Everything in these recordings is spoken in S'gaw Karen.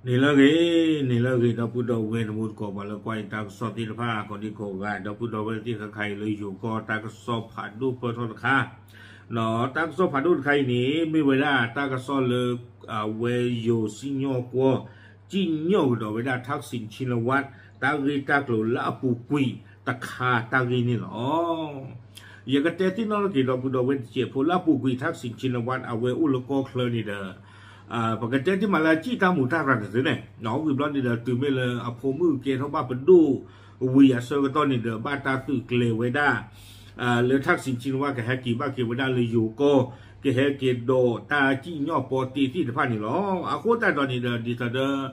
န့ၣ်လၢအဂ့ၤ, န့ၣ်လၢအဂ့ၤ ဒီပုၢ်ဒီဝဲၢ်တံၤသကိး ပှၤလၢကွၢ်ယတၢ်ကစီၣ်သ့ၣ်တဖၣ် ကိးဒံကိးဂၤ ဒီပုၢ်ဒီဝဲၢ်သ့ၣ်တဖၣ်ခဲခါအံၤလၢယိၤကီၢ် တၢ်ကစီၣ်ဖးဒိၣ်ပၢၢ်ထီၣ်တခါ, တၢ်ကစီၣ်ဖးဒိၣ်တခါအံၤန့ၣ် မ့ၢ်ဝဲဒၣ်တၢ်ကစီၣ်လၢ အဝဲယိၤစံၣ်ညီၣ်ကွီၢ် စံၣ်ညီၣ်ကဒီးဝဲဒၣ် Thaksin Shinawatra တၢ်ဂ့ၢ်တၢ်ကျိၤလၢအပူၤကွံာ်တခါတၢ်ဂ့ၢ်န့ၣ်လီၤ. ယကတဲသ့ၣ်နီၣ်ထီၣ်က့ၤ ဒီပုၢ်ဒီဝဲၢ်တစဲးဖိ လၢအပူၤကွံာ် Thaksin Shinawatra အဝဲအိၣ်လၢကီၢ်ချၢန့ၣ်ဒီး ပကတဲတ့ၢ်မးလၢအစံၣ်တၢ်မူးတၢ်ရၤတသ့န့ၣ် ဝံၤဘျီန့ၣ်ဒီး တုၤမ့ၢ်လၢအဖိမုၣ်ကဲထီၣ်ဘၣ်ပဒိၣ်ဝံၤအဆၢကတီၢ်န့ၣ်ဒီး ဘၣ်တၢ်သုးကျဲၤဝဲဒၣ် လၢ Thaksin Shinawatra ကဟဲက့ၤဘၣ်က့ၤဝဲဒၣ်လၢယိၤကီၢ် ကဟဲက့ၤဒီးတၢ်စံၣ်ညီၣ်ပီတ့သ့ၣ်တဖၣ်န့ၣ်လီၤ. အဃိသတးဒီးန့ၣ်ဒီး ဒ်သိးဒီး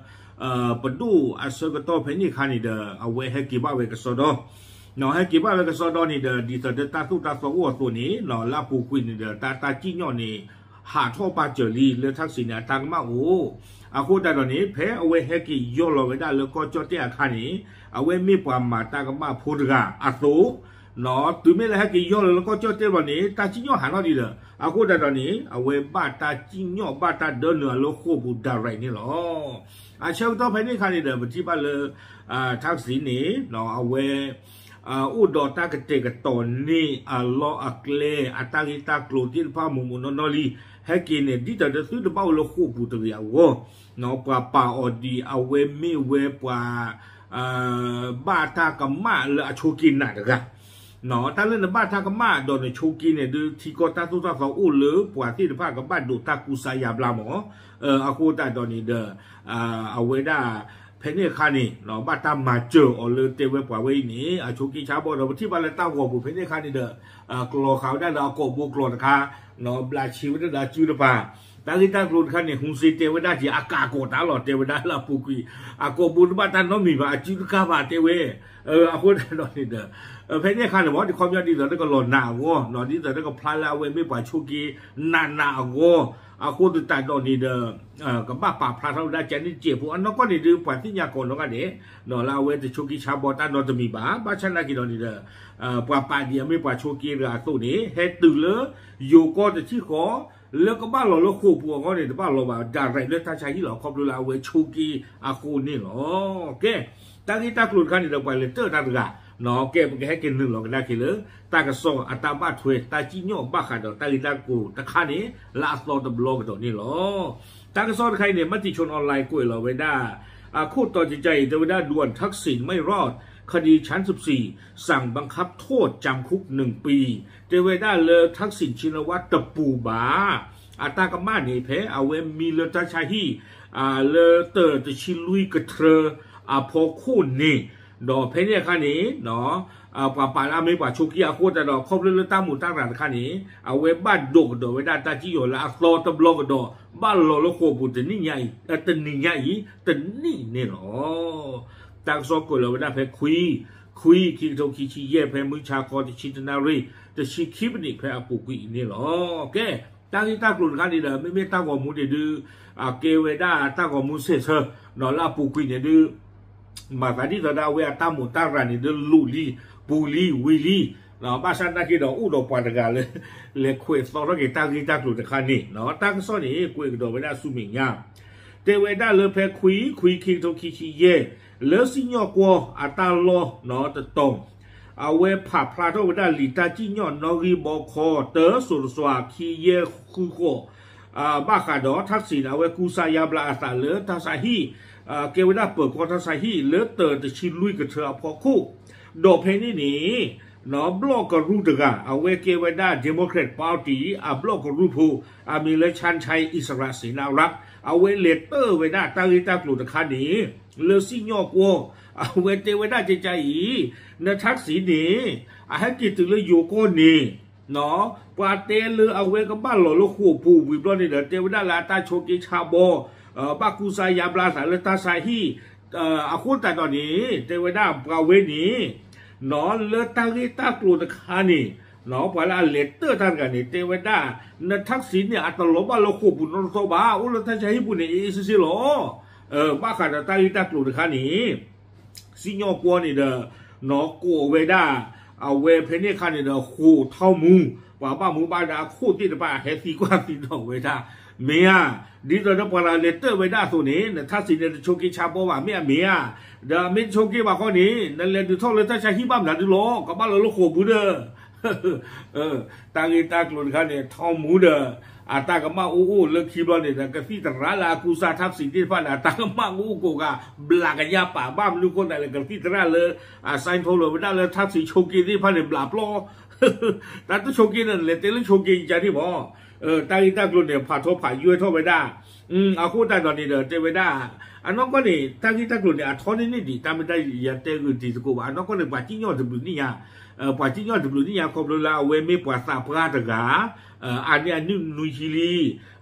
ပဒိၣ်အဆၢကတီၢ်ဖဲန့ၣ်အခါန့ၣ်ဒီး အဝဲဟဲက့ၤဘၣ်ဝဲကစီဒီ ဟဲက့ၤဘၣ်ဝဲကစီဒီန့ၣ်ဒီး ဒ်သိးဒီးတၢ်သိၣ်တၢ်သီအိၣ်အသိးန့ၣ် လၢအပူၤကွံာ်န့ၣ်ဒီး တၢ်တၢ်စံၣ်ညီၣ်န့ၣ် ဟးထီၣ်ပာ်စၢၤလံ လၢ Thaksin န့ၣ် အတၢ်ကမၣ်အိၣ်, အဃိသတးဒီးန့ၣ် ဖဲအဝဲဟဲက့ၤယီၢ်လီၤဝဲဒၣ်လၢကီၢ်ကၠီၣ်တဲၣ်အခါန့ၣ် အဝဲမ့ၢ်ပှၤမၤတၢ်ကမၣ်ဖိတဂၤအသိး တုၤမ့ၢ်လၢဟဲက့ၤယီၢ်လီၤလၢကီၢ်ကၠီၣ်တဲၣ်ဘျီန့ၣ် တၢ်စံၣ်ညီၣ်ဟးထီၣ်ဒံးဒီး အဃိသတးဒီးန့ၣ် အဝဲဘၣ်တၢ်စံၣ်ညီၣ်ဘၣ်တၢ်ဒၢနုာ်အလၢဃိာ်ပူၤ direct န့ၣ်လီၤ. အဆၢကတီၢ်ဖဲန့ၣ်အခါန့ၣ်ဒီး ပထံၣ်ဘၣ်လၢ Thaksin န့ၣ် အဝဲ အိၣ်ဒီးတၢ်ကတဲာ်ကတီၤန့ၢ်အလီၢ်အကျဲ အတၢ်ဂ့ၢ်တၢ်ကျိၤသ့ၣ်တဖၣ်မုာ်မုာ်နီၢ်နီၢ်လံ, ဟဲက့ၤန့ၣ် ဒ်သိးဒီးသုတဘၣ်အိၣ်လၢဃိာ်ပူၤတဂ့ၤအဂီၢ်, ပှၤပာ်အီၤဒ်အဝဲမ့ၢ်ဝဲပှၤ ဘၣ်တၢ်ကမၣ်လၢအဆိးက့နးတဂၤ တၢ်လၢနဘၣ်တၢ်ကမၣ်ဒီးနဆိးက့န့ၣ်ဒုး ထံကီၢ်တၢ်သိၣ်တၢ်သီအိၣ်လၢပှၤသ့ၣ်တဖၣ်ကဘၣ်ဒိးတၢ်ကူစါယါဘျါမး, အဃိသတးဒီးန့ၣ်ဒီး အဝဲဒၣ် ဖဲန့ၣ်အခါန့ၣ် ဘၣ်တၢ်မၤစၢၤအီၤလၢတဲဝဲပှၤဝဲအံၤန့ၣ် အဆိးက့ဆါဘီဒီး ပထံၣ်ဘၣ်လၢတၢ်ဂီၤပူၤဖဲန့ၣ်အခါန့ၣ်ဒီး ကျီၤဃာ်ဝဲဒၣ်ဒီးအကိာ်ဘိကျီၤတခါ, ဘျးဆံးဝဲဒၣ်ဒီးအစုတပၤ, တၢ်ဂ့ၢ်တၢ်ကျိၤတခါန့ၣ် ဟူစ့တဲဝဲဒၣ်က့ၤ အကးကီးတၢ်လီၤ တဲဝဲဒၣ်လၢအပူၤကွံာ်, အကိာ်ဘိတဘၣ်တၢ်နီတမံၤဘၣ် အစုတကးဘၣ်တဲဝဲ, အဃိသတးဒီးန့ၣ်ဒီး ဖဲန့ၣ်အခါန့ၣ်မ့ၢ် ဒ်ခီပညီဒ်သိးလၢကလီၤနာ်အဂီၢ် ဒ်သိးလၢကဖျါလၢအဝဲမ့ၢ်ပှၤဆိးက့နးနးအဂီၢ်, အဃိသတးဒီးန့ၣ်ဒီး ကဘၣ်ပာ်ဖျါထီၣ်ဝဲဒၣ်ကန့ၣ်တစဲးဖိ အနီၢ်ကီၢ်န့ၣ်ဒုး ပှၤသ့ၣ်ညါကိးနီၢ်ဂၤဒဲး လၢအဝဲတဆိးက့ဆါဘီတၢ်နီတမံၤဘၣ်, ဘၣ်ဆၣ်နာ်က့ၤဒီးန့ၣ်ဒီး ပှၤပာ်ဒံးအမ့ၢ်ပှၤဆိးက့တဂၤအသိးန့ၣ် ဟဲတုၤလၢယိၤကီၢ်တထံၣ်ဃီ လၢကဘၣ်လီၤလၢဃိာ်ပူၤအဂီၢ်န့ၣ် တဘၣ်လီၤဘၣ် direct လၢတၢ်ဆါဟံၣ်လီၤ ခီဖျိလၢအဝဲဆိးက့အဃိန့ၣ်လီၤ. ကဲ တၢ်ဂ့ၢ်တၢ်ကျိၤတခါန့ၣ်ဒီး ပှၤလဲၤတၢၢ်တၢ်တဂၤ, ကဲ ပကဟဲက့ၤနုာ်လီၤကဒါက့ၤလၢ တၢ်ကစီၣ်အတၢ်ဘၣ်ထွဲ တၢ်စံၣ်ညီၣ်ဘၣ်ဃးဒီးတၢ်ဂ့ၢ်တၢ်ကျိၤတခါန့ၣ် လၢအသီတဘျီကဒီးန့ၣ်လီၤ. တၢ်ကစီၣ်တခါအံၤန့ၣ် Matichon Online ကွဲးလီၤဝဲဒၣ် အခိၣ်တီတကါအံၤ တဲဝဲဒၣ် ด่วนทักษิณไม่รอด คดีชั้นสิบสี่ สั่งบังคับโทษจำคุกหนึ่งปี တဲဝဲဒၣ်လၢ Thaksin Shinawatra တပူၤဘၣ် အတၢ်ကမၣ်န့ၣ် ဖဲအဝဲမံလၢတၢ်ဆါဟံၣ် လၢတၢတဆံလွံၢ်ကထြၢအဖီခိၣ်န့ၣ်, ဒီးဖဲန့ၣ်အခါန့ၣ် ပှၤပာ်လၢအမ့ၢ်ပှၤဆိးက့အဃိသတးဒီး ခီဖျိလၢတၢ်မူးတၢ်ရၤတခါန့ၣ် အဝဲဘၣ်ဒိးကဒီးဝဲဒၣ်တၢ်စံၣ်ညီၣ်လၢအသီတဘျီကဒီး ဘၣ်လီၤလၢဃိာ်ပူၤတနံၣ်ညါအံၤ တနံၣ်ညါအံၤ တနံၣ်န့ၣ်လီၤ. တၢ်ကစီၣ်ကွဲးလီၤဝဲဒၣ်ဖဲခွံ, ခွံ ခံကထိခံဆံယဲၢ် ဖဲမုၢ်ဆါခီတဆံတနၣ်ရံၣ် တဆံခံပနံး ဖဲအပူၤကွံာ်အံၤန့ၣ်လီၤ. ကဲ တၢ်ဂ့ၢ်တၢ်ကျိၤတခါန့ၣ်ဒီး မ့မ့ၢ်တၢ်ဂီၤမူန့ၣ်ဒုး အကဲဝဲဒၣ်တၢ်ဂီၤမူစဲးဆၢ လၢအပူၤကွံာ်န့ၣ်ဒုး မၤသးဒ်သိးဒီးအဝဲအတၢ်မူးတၢ်ရၤန့ၣ်ဒုး လူၤလံ ပူၤလံ ဝံၤလံ, ဘၣ်ဆၣ်နာ်က့ဒီး အိၣ်ဒီးပှၤတဂၤလၢ လဲၤခွဲးသီထီၣ်က့ၤတၢ်ဂ့ၢ်တၢ်ကျိၤတခါန့ၣ်, တၢ်ကစီၣ်န့ၣ် ကွဲးကဒီးဝဲဒၣ်ဆူမဲာ်ညါ တဲဝဲဒၣ်လၢဖဲခွံ ခွံ ခံကထိခံဆံယဲၢ် လၢစံၣ်ညီၣ်ကွီၢ်အတၢ်လီၢ်တတီၤ အဝဲဖးဖျါထီၣ်ဝဲဒၣ်လံာ်တၢ်စံၣ်ညီၣ်နီၣ်ဂံၢ်ဘီခီ တၢစိၤတစွၤ ခံယဲၢ်ဃုဃိး ဘၣ်ဃးဒီး Thaksin အဝဲကူစါယါဘျါအသးလၢတၢ်ဆါဟံၣ်, ကဲဝဲဒၣ်ပၢၤကီၢ်တၢ်ဆါဟံၣ်လၢတၢတဆံလွံၢ်ကထြၢအဖီခိၣ်, ဒီးဖဲန့ၣ်န့ၣ် ဘျီၣ်ကရူၢ်တဂၤ အဝဲကဲဝဲဒၣ် Democrat Party အဘျီၣ်ကရူၢ်ဖိ အမံၤလၢ Chanchai Isera Sena Rap အဝဲလဲၤတၢၢ်ဝဲဒၣ်တၢ်ဂ့ၢ်တၢ်ကျိၤတခါန့ၣ် လၢစံၣ်ညီၣ်ကွီၢ် အဝဲတဲဝဲဒၣ်ကကါအံၤ န Thaksin န့ၣ် အဟဲက့ၤတုၤလၢယိၤကီၢ်န့ၣ် ပှၤတဲလၢအဝဲကဘၣ်လီၤလၢဃိာ်ပူၤဝံၤဘျီန့ၣ်ဒီး တဲဝဲဒၣ်လၢအတၢ်ဆိးက့ဆါဘီ ဘၣ်ကူစါယါဘျါသးလၢတၢ်ဆါဟံၣ်, အဃိသတးဒီးန့ၣ် တဲဝဲဒၣ်ပှၤဝဲန့ၣ် လၢတၢ်ဂ့ၢ်တၢ်ကျိၤတခါန့ၣ် ပှၤလၢအလဲၤတၢၢ်တၢ်တဂၤန့ၣ် တဲဝဲဒၣ် န Thaksin န့ၣ် အတလီၤဘၣ်လၢဃိာ်ပူၤနီတသီဘၣ် အိၣ်လၢတၢ်ဆါဟံၣ်ပူၤန့ၣ် အ့ၣ်စ့ၣ်စ့ၣ်လီၤ. ဘၣ်ဃးဒီးတၢ်ဂ့ၢ်တၢ်ကျိၤတခါန့ၣ် စံၣ်ညီၣ်ကွီၢ်န့ၣ်ဒီး ကိးဝဲဒၣ် အဝဲဖဲန့ၣ်အခါန့ၣ်ဒီး ဃိာ်ထီၣ်မူ ပှၤဘၣ်မူဘၣ်ဒါအခိၣ်သ့ၣ်တဖၣ် ဟဲသံကွၢ်သံဒိးဝဲဒၣ် မ့ၢ်ဧါ, ဒ်သိးဒီးပှၤတဂၤလဲၤတၢၢ်ဝဲဒၣ်အသိးန့ၣ် နထၣ်စံးန့ၣ်တဆိးက့ဆါဘီဘၣ် မ့ၢ်အမ့ၢ်ဧါ, ဒီးမ့ၢ်တဆိးက့ဘၣ်ဃီန့ၣ် နလဲၤဒုးထီၣ်လၢတၢ်ဆါဟံၣ်ဘၣ်မနုၤဒုလီၤ ကဘၣ်လီၤလၢဃိာ်ပူၤဒီး တၢ်ဂ့ၢ်တၢ်ကျိၤတခါန့ၣ် ထီမူဒီး အတၢ်ကမၣ်အိၣ်အိၣ်လၢခံဘျီန့ၣ်ဒီး ကသံၣ်သရၣ်လၢအကူစါထၣ်စံးသ့ၣ်တဖၣ်န့ၣ် အတၢ်ကမၣ်ကအိၣ်ကိးဂၤ ဘျးကယၢ်ပာ်ဘၣ်မနုၤအဃိသတးလဲၣ် ကသံၣ်သရၣ်လၢ အsignထိုးလီၤဝဲဒၣ်လၢထၣ်စံးဆိးက့သ့ၣ်တဖၣ်န့ၣ် ဘျးပျီ တၢ်တဆိးက့န့ၣ် လဲၤတဲလၢဆိးက့ယကန့ၣ်မး, တၢ်ဂ့ၢ်တၢ်ကျိၤန့ၣ် ဖးထီဖးယွဲထီၣ်ဝဲဒၣ်, အဃိသတးဒီးန့ၣ်ဒီး တဲဝဲဒၣ်, အနီၢ်ကီၢ်န့ၣ် တၢ်ဂ့ၢ်တၢ်ကျိၤန့ၣ် အထီန့ၢ်န့ၢ်ဒံး တၢ်မ့ၢ်တၢ်ယတဲဂုာ်တံၤသကိးဘၣ် အနီၢ်ကီၢ်န့ၣ် ပှၤစံၣ်ညီၣ်တဘျုးနံၣ်ညါ, ပှၤစံၣ်ညီၣ်တဘျုးနံၣ်ညါ ခီဖျိလၢအဝဲမ့ၢ်ပှၤသးပှၢ်တဂၤ အါန့ၢ်အနံၣ်နွံဆံလံ,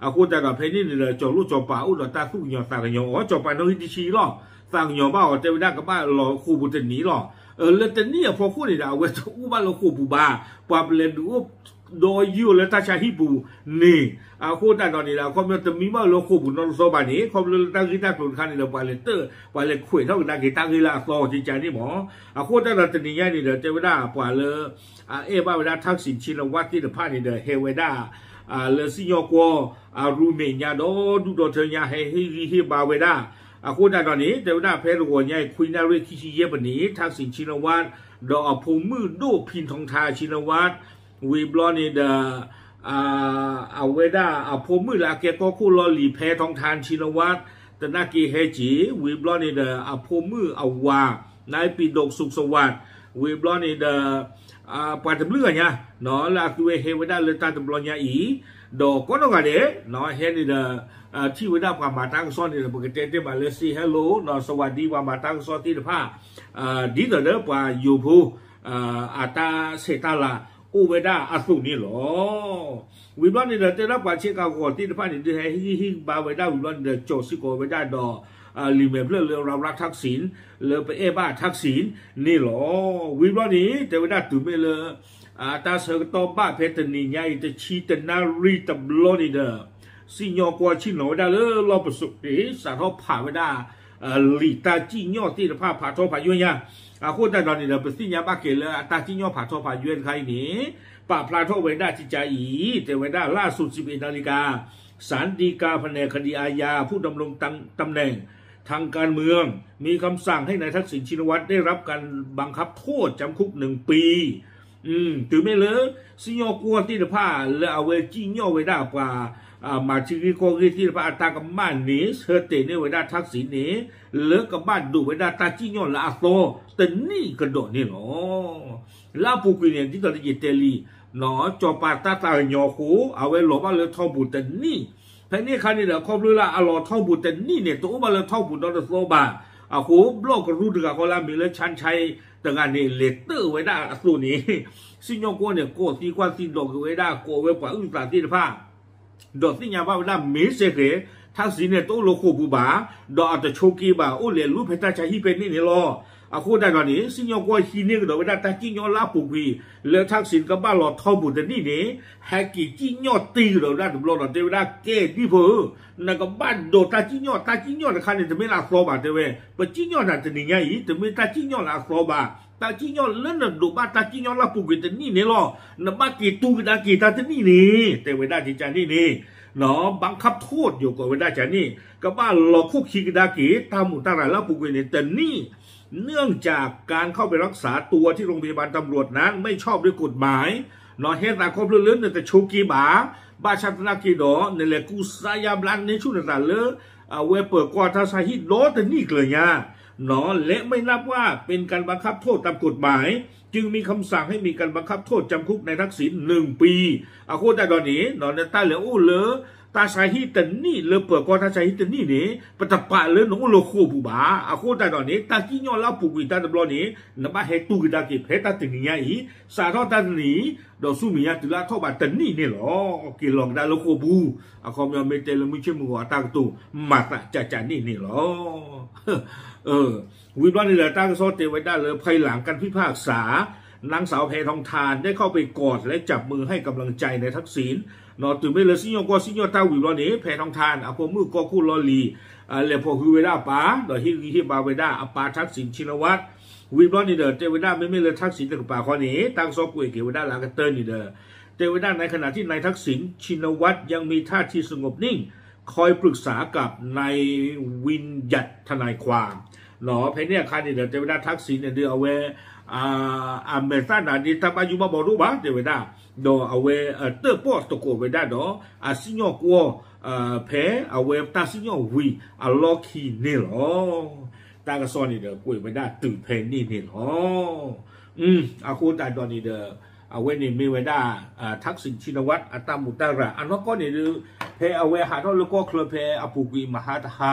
အဃိသတးဒီးဖဲန့ၣ်န့ၣ်ဒီး ကၠီၤလိၣ်ကၠီၤပၤအိၣ်ဒီးတၢ်သူၣ်ကညီၤသးကညီၤအီၤ ကၠီၤပၤနီၣ်ဂံၢ်တဆံလီၤ, သးကညီၤဘၣ်အီၤ တဲဝဲဒၣ်ကဘၣ်လီၤဃိာ်ပူၤတနံၣ်လီၤ, လၢတနံၣ်အဖီခိၣ်န့ၣ်ဒီး အဝဲတအိၣ်ဘၣ်လၢဃိာ်ပူၤဘၣ်, ပှၤပလဲၤဒုးအိၣ်ဒီးယုၢ်အီၤလၢတၢ်ဆါဟံၣ်ပူၤန့ၣ်, အဃိသတးဒီးန့ၣ်ဒီး ခီဖျိတမံဘၣ်လၢဃိာ်ပူၤနီတသီဘၣ်န့ၣ် ခီဖျိလၢတၢ်ဂ့ၢ်တၢ်ကျိၤတခါန့ၣ်ဒီး ပှၤလဲၤတၢၢ် ပှၤလဲၤခွဲးထီၣ်ကဒါက့ၤတၢ်ဂ့ၢ်လၢအသီကကန့ၣ်မး, အဃိသတးဒီးတနံၤညါန့ၣ်ဒီး တဲဝဲဒၣ်ပှၤလၢ အအဲၣ်ဘၣ်ဝဲဒၣ် ทักษิณ ชินวัตร သ့ၣ်တဖၣ်န့ၣ်ဒီး ဟဲဝဲဒၣ် လၢစံၣ်ညီၣ်ကွီၢ် အရူမဲာ်ညါဒီးဒူၣ်ဒီထၢညါ ဟဲဟ့ၣ်ဂံၢ်ဟ့ၣ်ဘါဝဲဒၣ်, အဃိသတးဒီးန့ၣ် တဲဝဲဒၣ်ဖဲတဂီၤညါအံၤ ခွံနၣ်ရံၣ်ခံဆံယဲၢ်မံးနံး ทักษิณ ชินวัตร ဒီးအဖိမုၣ်ဒိၣ် ဖံထီထါ ชินวัตร ဝံၤဘျီန့ၣ်ဒီး အဝဲဒၣ်အဖိမုၣ်လၢအကဲကီၢ်ခိၣ်လီၢ်လံၤ ဖဲထီထါ ชินวัตร သနာ်က့ဟဲက့ၤ ဝံၤဘျီန့ၣ်ဒီး အဖိမုၣ်အဝၤ นายปิดก สุขสวัสดิ์ ဝံၤဘျီန့ၣ်ဒီး ပှၤတဘျုးဂၤညါ လၢအသုဝဲဟဲဝဲဒၣ်လၢတၢ်တဘျီညါအံၤ, ဒီးကိးနီၢ်ဂၤဒဲး ဟဲန့ၣ်ဒီး ထံၣ်ဝဲဒၣ်ပှၤမၤတၢ်ကစီၣ်န့ၣ်ဒီး ပကတဲတ့ၢ်မးလၢ say hello ဒီး สวัสดี ပှၤမၤတၢ်ကစီၣ်သ့ၣ်တဖၣ် ဒ်သိးဒီးပှၤယိၤဖိ အတၢ်ဆဲးတၢ်လၤအိၣ်ဝဲဒၣ်အသိးန့ၣ်လီၤ. ဝံၤဘျီန့ၣ်ဒီး တဲဒၣ်ပှၤဆ့ကၤဂီၤသ့ၣ်တဖၣ်န့ၣ် ဒုးဟဲဟ့ၣ်ဂံၢ်ဟ့ၣ်ဘါဝဲဒၣ်ဝံၤဘျီန့ၣ်ဒီး ကၠီၤစ့ၢ်ကီးဝဲဒၣ်ဒီး လံာ်မဲာ်ဖျၢၣ်လၢ เรารักทักษิณ လၢပအဲၣ်ဘၣ် ทักษิณ န့ၣ်လီၤ. ဝံၤဘျီန့ၣ် တဲဝဲဒၣ်တုၤမ့ၢ်လၢ တၢ်ဆၢကတီၢ်ဘၣ်ဖဲတနံၤညါအံၤ တဆံတနၣ်ရံၣ်တဘျီန့ၣ်ဒီး စံၣ်ညီၣ်ကွီၢ်ဆ့ၣ်နီၤဝဲဒၣ်လၢလီၢ်ပစိာ်န့ၣ် စးထီၣ်ဖးဝဲဒၣ် လံာ်တၢ်စံၣ်ညီၣ်သ့ၣ်တဖၣ်ဖးထီၣ်ဖးယွဲၢ်ညါ, အဃိသတးဒီးန့ၣ်ဒီး ပသ့ၣ်ညါဘၣ်က့ၤလၢအတၢ်စံၣ်ညီၣ်ဖးထီၣ်ဖးယွဲၢ်တခါအံၤန့ၣ် ပာ်ဖျါထီၣ်ဝဲဒၣ်ကကါအံၤ တဲဝဲဒၣ်လၢအစိၤစံးပ့းနၣ်လံကါ ศาลฎีกาแผนกคดีอาญา ผู้ดำรงตำแหน่งทางการเมือง มีคำสั่งให้นายทักษิณ ชินวัตร ได้รับการบังคับโทษจำคุกหนึ่งปี တုၤမ့ၢ်လၢ စံၣ်ညီၣ်ကွီၢ်သ့ၣ်တဖၣ် လၢအဝဲစံၣ်ညီၣ်ဝဲဒၣ်ပှၤ မၤထံဂ့ၢ်ကီၢ်ဂ့ၢ်သ့ၣ်တဖၣ်အတၢ်ကမၣ်န့ၣ် ဆၢတဲာ်န့ၢ်ဝဲဒၣ် ทักษิณ န့ၣ် လၢကဘၣ်ဒိးဝဲဒၣ်တၢ်စံၣ်ညီၣ်လၢအသီတနံၣ်ကဒီးန့ၣ်လီၤ. လၢအပူၤကွံာ်န့ၣ် ဒ်သိးယတဲလံ ကၠီၤပၤတၢ်သးကညီၤအဃိ အဝဲလီၤဘၣ်လၢထီပူၤတနံၣ်, ဖဲန့ၣ်အခါန့ၣ်ဒီး ခီဖျိလၢအလီၤထီပူၤတနံၣ်န့ၣ် တအိၣ်ဘၣ်လၢထီပူၤဒီတသီဘၣ်, အဃိဘျီၣ်ကရူၢ်တဂၤဃီလၢအမံၤလၢ ဆၣ်ဆၣ် တဂၤန့ၣ် လဲၤတၢၢ်ဝဲဒၣ်အသိးန့ၣ် စံၣ်ညီၣ်ကွီၢ်န့ၣ် ကိးသံကွၢ်သံဒီးက့ၤဝဲဒၣ် ကိးဝဲပှၤအုၣ်သးသ့ၣ်တဖၣ် ဒီးသ့ၣ်ညါဘၣ်ဝဲဒၣ်မ့ၢ်စ့ၢ်ကီး ထၣ်စံၣ်န့ၣ် တအိၣ်လၢဃိာ်ပူၤဘၣ်, ဒီးအတဆိးက့ဘၣ် အိၣ်လဲၤလူဖဲတၢ်ဆါဟံၣ်ဖဲန့ၣ်န့ၣ်လီၤ. အဃိသတးဒီးန့ၣ် စံၣ်ညီၣ်ကွီၢ်ဟံးန့ၢ်ကဒီးဝဲဒၣ်တၢ်စံၣ်ညီၣ်လၢအပူၤကွံာ် လၢထၣ်စံၣ်ကဘၣ်လီၤထီပူၤတနံၣ်န့ၣ် ဟဲက့ၤစံၣ်ညီၣ်တ့ၢ်ကဒီးဝဲဒၣ်တဘျီဒီး တဲဝဲဒၣ်ကဲဒ်ဖိဧၢ, နကဘၣ်ဒိးတၢ်စံၣ်ညီၣ် တၢ်စံၣ်ညီၣ်တခါန့ၣ် တမ့ၢ်လၢအသီဘၣ် တဲဝဲ, ပစံၣ်ညီၣ်နၤတနံၤညါအံၤ တမ့ၢ်တၢ်စံၣ်ညီၣ်လၢအသီဘၣ်, တၢ်စံၣ်ညီၣ်လၢနဒိးဘၣ်တၢ်စံၣ်ညီၣ်လၢအပူၤကွံာ်တနံၣ်န့ၣ်လီၤ. နဘၣ်က့ၤတူၢ်ကဒါက့ၤတၢ်တနံၣ်န့ၣ် တဲဝဲဒၣ်ကကါန့ၣ်န့ၣ် บังคับโทษ ယိၤကိးဝဲဒၣ်ကန့ၣ် ကဘၣ်လီၤခိၣ်ခံကဒါက့ၤ တၢ်မူးတၢ်ရၢ်လၢအပူၤကွံာ်န့ၣ်တနံၣ် เนื่องจากการเข้าไปรักษาตัวที่โรงพยาบาลตำรวจนั้นไม่ชอบด้วยกฎหมาย ဟဲသးခီဖျိလၢနတဆိးက့ဘၣ်, ဘၣ်ဆၣ်သနာ်က့ဒီး နလဲၤကူစါယါဘျါန့ၢ်ဆူၣ်နသးလၢ အဝဲပၢၤကီၢ်တၢ်ဆါဟံၣ်ဒီတနံၣ်ကျၢၤညါ และไม่นับว่าเป็นการบังคับโทษตามกฎหมาย จึงมีคำสั่งให้มีการบังคับโทษจำคุกนายทักษิณหนึ่งปี အဃိသတးဒီးန့ၣ် နတၢ်လဲၤအိၣ်လၢ တၢ်ဆါဟံၣ်တနံၣ်လၢပၢၤကီၢ်တၢ်ဆါဟံၣ်တနံၣ်န့ၣ် ပတပာ်လၢနအိၣ်လၢဃိာ်ပူၤဘၣ်. အဃိသတးဒီးန့ၣ် တၢ်စံၣ်ညီၣ်လၢအပူၤကွံာ်တၢ်တဘျီန့ၣ် နဘၣ်ဟဲတူၢ်ကဒါက့ၤဖဲတၢ်တနံၤညါအံၤ, စးထီၣ်တၢ်တနံၤ ဒီးဆူမဲာ်ညါတုၤလၢအထီၣ်ဘးတနံၣ်န့ၣ်လီၤ. က့ၤလီၤကဒါလၢဃိာ်ပူၤ, အခီပညီမ့ၢ်တဲလၢမုၢ်ဆ့ၣ်မုၢ်ဂီၤအတၢ်ကတိၤ မၤသးကကန့ၣ်န့ၣ်လီၤ. ဝံၤဘျီန့ၣ်ဒီး တၢ်ကစီၣ်တဲဝဲဒၣ်လၢ ภายหลังการพิพากษา นางสาวแพทองธารได้เข้าไปกอดและจับมือให้กำลังใจนายทักษิณ တုၤမ့ၢ်လၢစံၣ်ညီၣ်ကွီၢ်စံၣ်ညီၣ်တၢ်ဝံၤဘျီန့ၣ် ဖဲထီထါ အဖိမုၣ်ကီၢ်ခိၣ်လီၢ်လံၤ လဲၤဖိးဟုဝဲဒၣ်အပၢ် ဒီးဟ့ၣ်ဂံၢ်ဟ့ၣ်ဘါဝဲဒၣ်အပၢ် ทักษิณ ชินวัตร ဝံၤဘျီန့ၣ်ဒီး တဲဝဲဒၣ်မ့မ့ၢ်လၢ ทักษิณ တကပၤဃီန့ၣ် တၢ်ကစီၣ်ကွဲးက့ၤဝဲဒၣ်လၢအကတၢၢ်န့ၣ်ဒီး တဲဝဲဒၣ် ในขณะที่นายทักษิณ ชินวัตร ยังมีท่าทีสงบนิ่ง คอยปรึกษากับนายวิญญัติทนายความ ဖဲန့ၣ်အခါန့ၣ်ဒီး တဲဝဲဒၣ် ทักษิณ န့ၣ်ဒီး အဝဲ အမဲာ်သၣ်နၤဒ်တၢ်ဘၣ်ယိၣ်ဘၣ်ဘီတအိၣ်ဘၣ် တဲဝဲဒၣ်, ဒီးအဝဲ တၢၣ်ပီၣ်သကိးဝဲဒၣ်ဒီး အစံၣ်ညီၣ်ကွီၢ် ဖဲအဝဲတၢ်စံၣ်ညီၣ်ဝံၤအလီၢ်ခံန့ၣ်လီၤ. တၢ်ကစီၣ်န့ၣ်ဒီး ကွဲးဝဲဒၣ်တုၤဖဲန့ၣ်န့ၣ်လီၤ. အဃိသတးဒီးန့ၣ်ဒီး အဝဲန့ၣ်မ့ၢ်ဝဲဒၣ် ทักษิณ ชินวัตร အတၢ်မူးတၢ်ရၤ အနီၢ်ကီၢ်န့ၣ်ဒီး ဖဲအဝဲဟးထီၣ်လၢကီၢ်ချၢဖဲအပူၤကွံာ်မဟါတဟါ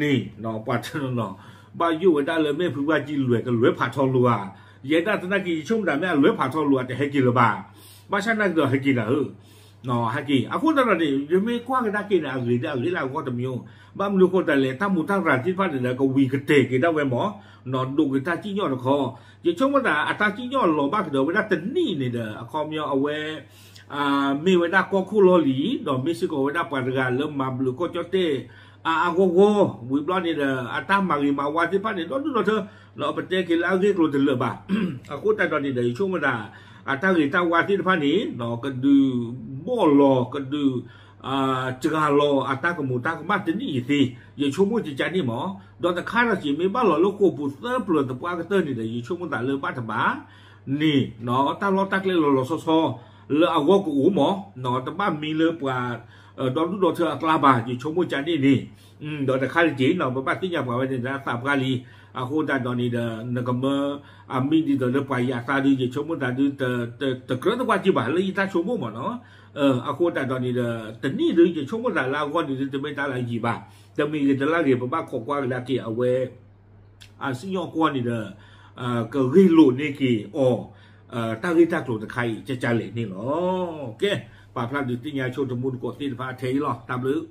န့ၣ် ပှၤတနီၤနီၤ ဘၣ်ယိၣ်ဝဲဒၣ်လၢမ့ၢ်ဖုဘၣ်ကံလွဲၢ်ကလွဲၢ်ဖးထီလိၤဧါ, ယဲဒၣ်သနာ်က့ ယဆိကမိၣ်တၢ်မ့ၢ်အလွဲၢ်ဖးထီလိၤဧါ တဟဲက့ၤလၢၤဘၣ်, ဘၣ်ဆၣ်နာ်က့ဒီးဟဲက့ၤနၤဧၢ ဟဲက့ၤ အဃိသတးဒီးန့ၣ် ယမ့ၢ်ကွၢ်ကဒါက့ၤန့ၣ် အဂ့ၤဒီးအဂ့ၤလၢအဂီၢ်တမံၤ, ဘၣ်မနုၤအဃိသတးလဲၣ် တၢ်မူးတၢ်ရၤသ့ၣ်တဖၣ်န့ၣ်ဒီး ကဝံၤကတဲာ်က့ၤဒၣ်ဝဲမး, ဒိးက့ၤတၢ်စံၣ်ညီၣ်တခီ, ယဆိကမိၣ်သး အတၢ်စံၣ်ညီၣ်လီၤဘၣ်ကဒီးဝဲဒၣ်တနံၣ်န့ၣ်ဒီး အခီပညီအဝဲ မ့ၢ်ဝဲဒၣ်ကီၢ်ခိၣ်လီၢ်လံၤ ဒီးမ့ၢ်စ့ၢ်ကီးဝဲဒၣ်ပှၤတဂၤလၢမၤဘျုးကီၢ်ကၠီၣ်တဲၣ် အါအါဂီၢ်ဂီၢ် ဝံၤဘျီန့ၣ်ဒီး အတၢ်မၤဂ့ၤမၤဝါသ့ၣ်တဖၣ်န့ၣ် ဒီဒူၣ်ဒီထၢ ဒီးပတဲက့ၤလၢအဂ့ၢ်ကျိၤတလၢာ်ဘၣ်. အဃိသတးဒီးန့ၣ်ဒီး ယဆိကမိၣ်သး အတၢ်ဂ့ၤတၢ်ဝါသ့ၣ်တဖၣ်န့ၣ် ကဒုးဘီၣ်လီၤ ကဒုး စှၤလီၤအတၢ်ကမူးတၢ်ကမၣ်တနံၣ်အံၤသ့, ယဆိကမိၣ်ကကါန့ၣ်မး, ဒီးတခါဒီးက့ၤမ့ၢ်ဘၣ်လီၤလၢဃိာ်ပူၤသၢပျၢၤသပှၢ်ကတၢၢ်န့ၣ်ဒီး ယဆိကမိၣ်သးလၢဘၣ်တဘၣ် န့ၣ် တၢ်လီၢ်တၢ်ကျဲလီၤလီၤဆီဆီ လၢအဂီၢ်ကအိၣ်မး, တဘၣ်မံလၢပှၤ ဒီဒူၣ်ဒီထၢအကျါဘၣ် ယဆိကမိၣ်ကန့ၣ်န့ၣ်, ဒီးတခါတက့ၢ် ပဘၣ်သ့ၣ်ညါပှၤဝဲန့ၣ် သးပှၢ်လံ, အဃိသတးဒီးန့ၣ်ဒီး နကမၢ အမံဒ်သိးလၢပှၤယၤသးဒုး ယဆိကမိၣ်သးဒုး တကြၢးသပှၢ်က့ၤဘၣ်လၢယတၢ်ဆိကမိၣ်မးနီၤ, အဃိသတးဒီးန့ၣ်ဒီး တနံၣ်ဒုး ယဆိကမိၣ်သးလၢအဂီၢ်န့ၣ်ဒုး တမ့ၢ်တၢ်လၢအယံာ်ဘၣ်, တမံၤဂ့ၤတလါဂ့ၤ ပဘၣ်ခိးကွၢ်ကဒါက့ၤအဝဲ အစံၣ်ညီၣ်ကွီၢ်န့ၣ်ဒီး ကဂ့ၢ်လိာ်န့ၢ်က့ၤအီၤ တၢ်ဂ့ၢ်တၢ်ကျိၤတခါအံၤကကလဲာ်န့ၣ်လီၤ. ကဲ, ပာ်ဖျါဒုးသ့ၣ်ညါဆိတမူတကိးသ့ၣ်တဖၣ်ထဲအံၤလီၤ. တၢ်ဘျုး